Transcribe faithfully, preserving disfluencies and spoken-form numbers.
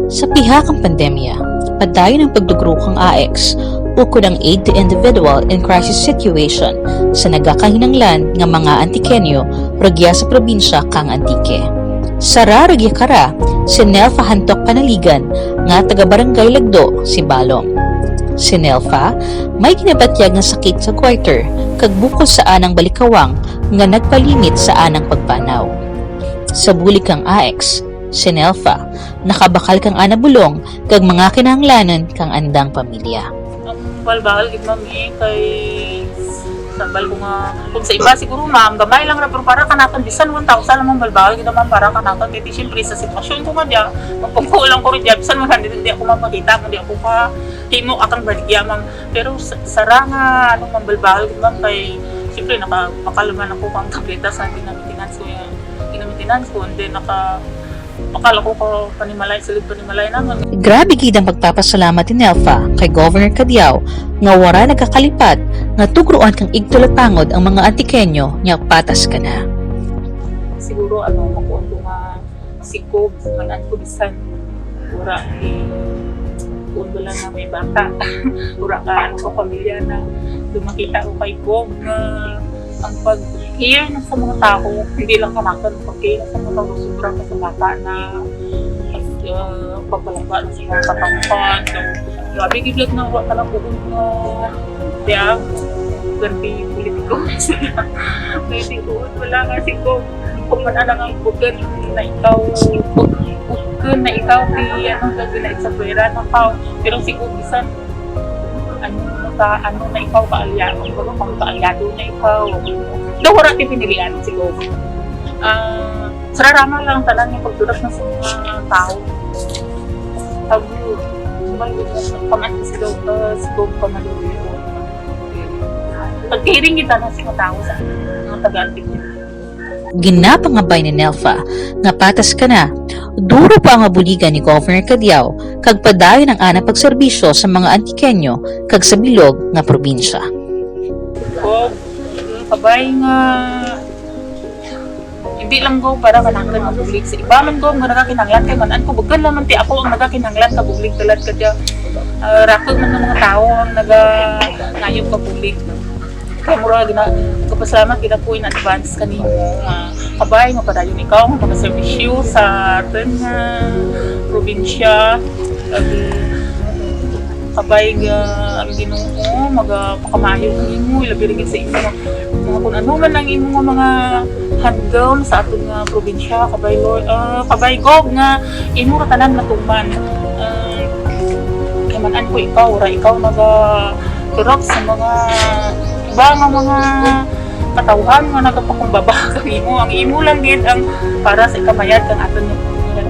Sa pihak kang pandemya, padayon ang pagtugro kang AICS ukon ang Aid to Individual in Crisis Situation sa nagakinahanglan nga mga Antiqueño rugya sa probinsya kang Antique. Sara rugya kara si Nelfa Hantok Panaligan nga taga Barangay Lagdo, Sibalom. Si Nelfa may ginabatyag nga sakit sa goiter kag bukol sa anang balikawang nga nagpalimit sa anang pagpanaw. Sa bulig kang AICS, si Nelfa nakabakal kang ana bulong kag mga kinahanglanun kang andang pamilya. Ang bahal-bahal gid, ma'am, eh, kay sa bahal ko nga, kung sa iba siguro, ma'am, gamay lang ra, pero para kanatun, bisan one thousand lang, ma'am, bahal-bahal gid, ma'am, para kanatun. Kay ti, siyempre, sa sitwasyon ko nga dya, magpungko lang ko rugya, bisan one hundred, hindi ako, ma'am, makita, kung di ako kahimo akang baligya, ma'am. Pero sa, sara nga, ano, ma'am, bahal-bahal gid, ma'am, kay, siyempre, nakabakal man ako kang tableta sa ginamitinan ko, eh. Ginamitinan ko, and then naka-, bakal ako ka panimalay, sulud panimalay namun. Grabe gid ang pagpapasalamat ni Nelfa kay Governor Cadiao nga wara nagakalipat nga tugroan kang igtulapangod ang mga Antiqueño nga patas kana. Siguro, ano, makuon ko nga si Gov, man-an ko bisan wara, eh, kuon bala nga may bata. Wara ka, ano, ka pamilya na dumakita ko kay Gov nga ang pag-care na sa mga tao, hindi lang kanakun, pag-care na sa mga tao, sobra ka sa bata na, ah, pagpalangga na sa mga katawhan. So, grabe gid lang na wara ka lang kuon nga, di, ah, ganti politiko. Ganti kuon, wala nga si Gov. Kung man-an ang bukun na ikaw, buk-, bukun na ikaw, di, ano, gagawin na sa pera na tao. Pero siguro bisan ano, sa ano na ikaw, kaalya-, ano ba, kung kaalyado na ikaw. Daw wara ti pinilian, siguro. Ah, sararama lang tanan nga pagduras na sa mga tao. Sabi, paman, siguro, ah, siguro, pamaluyo. Pagkahiring kita na sa mga tao sa mga taga-Antique. Ginapangabay ni Nelfa nga patas kana, duro pa ang mabuligan ni Governor Cadiao kag padayon ang ana pagserbisyo sa mga Antiqueño kag sa bilog nga probinsya. Gov, kabay nga, hindi lang, Gov, para kanakun nga bulig. Sa iba man, Gov, nga nagakinahanglan kay man-an ko, bukun lang man ti ako ang nagakinahanglan ka bulig tulad kadya. Ah, raku man nga mga tao ang nagangayo ka bulig. Kaya mura gina-, kapasalamat gid ako in advance kanimo nga kabay nga padayon ikaw nga makaserbisyo sa atun nga probinsya. Ag, kabay nga ang Ginoo magapakamayo kanimo, ilabi ra gid sa imo mga kun ano man ang imo nga mga handum sa atun nga probinsya, kabay Lord, ah, kabay Gov nga imo ra tanan matuman. Ah, kay man-an ko ikaw, wara ikaw naga- turok sa mga iba nga mga katawhan nga nagapakumbaba kanimo. Ang imo lang gid ang para sa ikamayad kang atun nga pamilya.